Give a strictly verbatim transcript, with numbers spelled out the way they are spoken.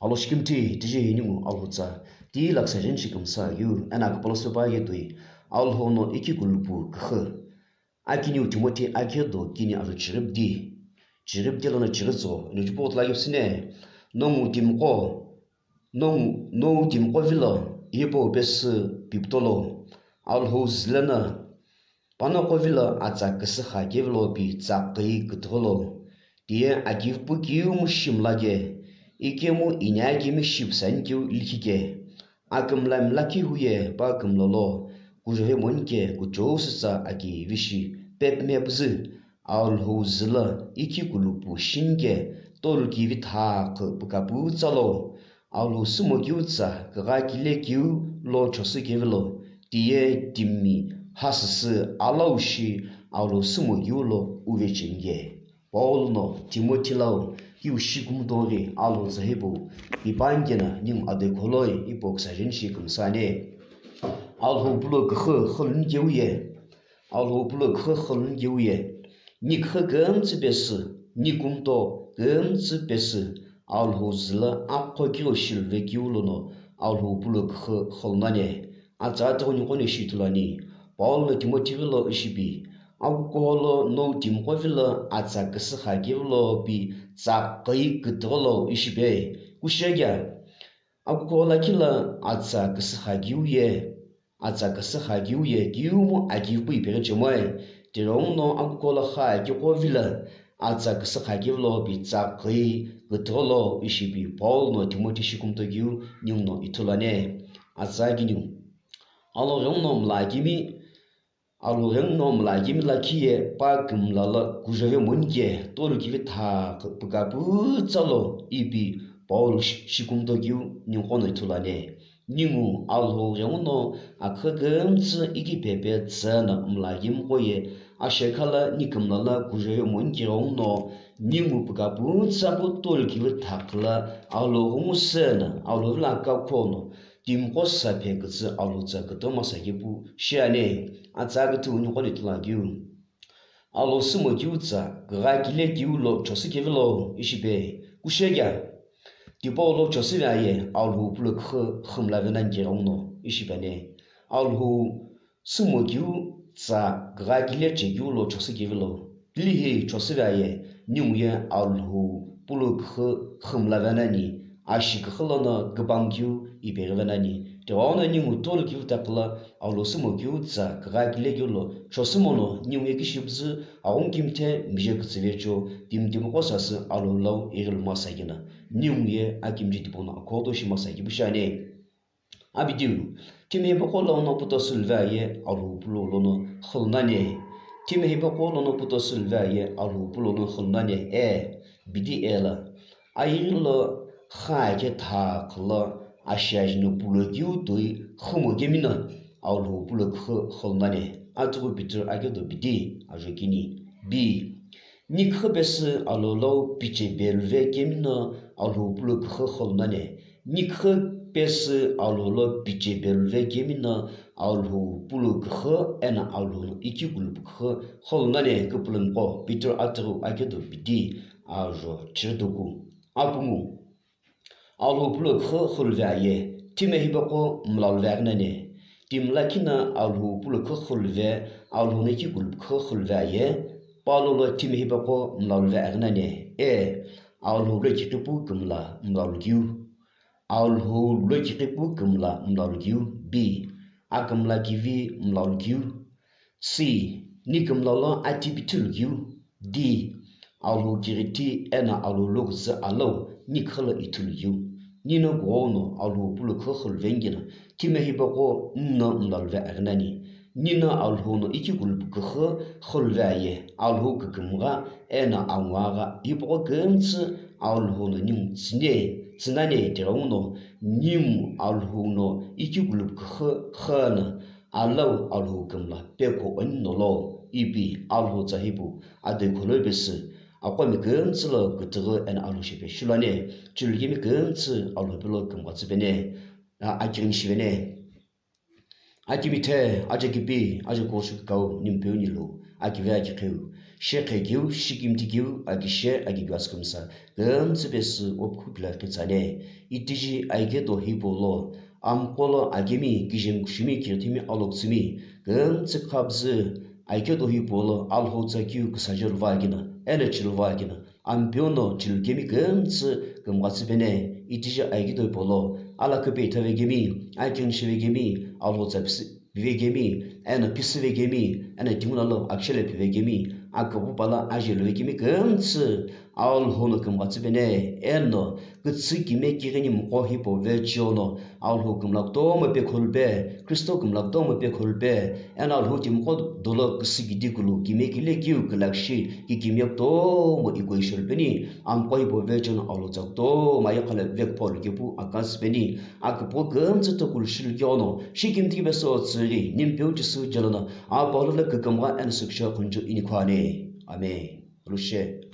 Alo shikimthi tiji ningu Alhou tsa ti laksa jeni shikimsa yu ena kapalo sepa ye tui Alhou no iki kulupu khe. Akiniu Timothy akhe do kini aro chiribdi. Chiribdi lono chiritso ino chipo tla yusine. Nongu timqo, nongu, nongu timqo vilo, ipo pesu piptolo. Alhou zilana. Pano kovilo atsa küsüxa kevilo pi tsa qi küthülo. Tiye akivipu kiu mu shimla ke, ikemu inya kemi shipsani kiu likhi ke. Akümla mlakhi huye pa kümlolo, kujove monike kuchou sütsa aki vishi pep me püzü. Alhou züla iki kulupu shinike, tolu kivi tha kü pükapu tsalo. Alhou sümo kiu tsa, kagha kile kiu lo chosü kevilo, tiye timi hasüsü alaushi Alhou sümo kiu lo uvechenge. Paul no Timothy lau kiu shikumtoghi Alhou tsa hipu, ipangena ningu adekholoi ipo ksa jeni shi kümsane. Alhou pulo küxü xülüni keu ye. Alhou pulo küxü xülüni keu ye. Ni küxü kümtsü pesü, ni kumto kümtsü pesü, Alhou züla aqho kiro shilve keu lono, Alhou pulo küxü xülünane. Atsa atüghü niqo ne shi ithulu ani. Paul no Timothy vilo ishipi. Akukolo no timqo vilo atsa küsüxa kevilo pi tsa qi küthülo ishipe. Kushekia. Akukolo kila atsa küsüxa kiu ye. Atsa küsüxa kiu ye kiu mu akivipu ipeghi chemoe. Tirong no akukolo xa kiqo vilo atsa küsüxa kevilo pi tsa qi küthülo ishipi Paul no Timothy shikumto kiu ningu no ithulu ani. Atsa kiniu. Alhou ghenguno mla akimi, Alhou ghenguno mla akimi lakhi ye pa kümla lo kujove monike tolu kivi tha pükapu tsalo ipi Paul shi-, shikumto kiu ningu no ithulu ani. Ningu Alhou ghenguno aküxü kümtsü iki pepe tsüna mla akimi qo ye ashekha la ni kümla la kujove monike ghenguno ningu pükapu tsa pu tolu kivi tha khala Alhou ghengu sena Alhou vilo akakhono Timqo saphe kütsü Alhou tsa kütoma sakipu shiani, atsa küthü uni qo ithulu akiu. Alhou sümo kiu tsa, kagha kile kiu lo chosü kevilo ishipe, kushekia. Tipau lo chosü ve aye, Alhou pulo küxü xümla venani keghenguno ishipane. Alhou sümo kiu tsa kagha kile che kiu lo chosü kevilo. Tilihi chosü ve aye, ningu ye Alhou pulo küxü xümla venani, ashi küxü lono küpang kiu ipeghi venani. Tighenguno ningu tolu kiu taküla Alhou sümo kiu tsa kagha kile kiu lo chosü mono ningu ye kishi püzü aghungu kimithe mije kütsüve cho, timi timiqo sasü Alhou lau ighilu masa kina. Ningu ye akimiji tipau no akhoto shi masa kipu shiani. Abidiu, timi hipaqo lono puto sülve aye Alhou pulo lono xülünani. Timi hipaqo lono puto sülve aye Alhou pulo lono xülünani. E, bidi ela. Ayeghi lo xa khe tha khala ashi ajino pulo kiu toi xümo kemino Alhou pulo küxü xülünani. Atughu Peter akedo bidi, ajo kini. Bi. Ni küxü pesü Alhou lau piche beluve kemino Alhou pulo küxü xülünani. Ni küxü pesü Alhou lo piche beluve kemino Alhou pulo küxü ena Alhou no iki kulupu küxü xülünani küpülümqo Peter atughu akedo bidi ajo chirituku. Apungu. Alhou pulo küxü xülüve aye, timi hipaqo mlaluve aghinani. Timi lakhi no Alhou pulo küxü xülüve, Alhou no iki kulupu küxü xülüve aye, Paul lo timi hipaqo mlaluve aghinani. E, Alhou lo kiqipu kümla mlalukiu. Alhou lo kiqipu kümla mlalukiu. B, akümla kivi mlalukiu. C, ni kümla lo atipi thulukiu. D, Alhou kirithi ena Alhou lo kütsü alau ni küxü lo ithulukiu. Nino kughenguno Alhou pulo küxü xülüve ngina, timi hipaqo nino mlaluve aghinani. Nino Alhou no iki kulupu küxü xülüve aye, Alhou kükümgha ena angugha hipaqo kümtsü Alhou no ningu tsüne, tsünani tighenguno ningu Alhou no iki kulupu küxü xüna alau Alhou kümla pekho onino lo ipi Alhou tsa hipu adekholoi pesü aqomi kümtsü lo kütüghü ena Alhou shipe shilani chulukemi kümtsü Alhou pelo kümgha tsüpene, a, akighini shivene. Akimithe, ajakipi, ajakoshu kau, nimpeu nilu, akive akiqheu. Shekhe keu, shikimti keu, akishe, akikeu asükümsa, kümtsü pesü opukhu pila kitsane. Itiji aike do hipau lo, amqo lo akemi, kijem kushimi, kirithimi, aloktsümi, kümtsü khabzü, aike do hipau lo, Alhou tsa keu küsaje luva akina, eno chiluva akina, Ampeu no chilukemi kümtsü kümgha tsüpene, itiji aike do hipau lo, ala küpe itha vekemi, akeng shi vekemi, Alhou tsa pisi-, pivekemi, eno pisi vekemi, eno tinguna lo akishele pivekemi, aküpu pala ajelu vekemi kümtsü, Alhou no kümgha tsüpene, eno kütsü kime kighini mqo hipau vecheo no, Alhou kümla kutomo pekholupe, Kristo kümla kutomo pekholupe, eno Alhou timqo dolo küsü kidi kulu, kime kile kiu külakshi, kikimiye kutomo iko isholupe ni, amqo hipau vecheo no Alhou tsa kutomo ayekhala vekuphalu kepu akasüpeni, aküpüghü kümtsü tokulu shilu keghono, shikimthi pesü otsüghi, nimpeu Jisü jelo no, apahlu lo kükümgha eno süksho khunju inikhwani. Amen. Alushe.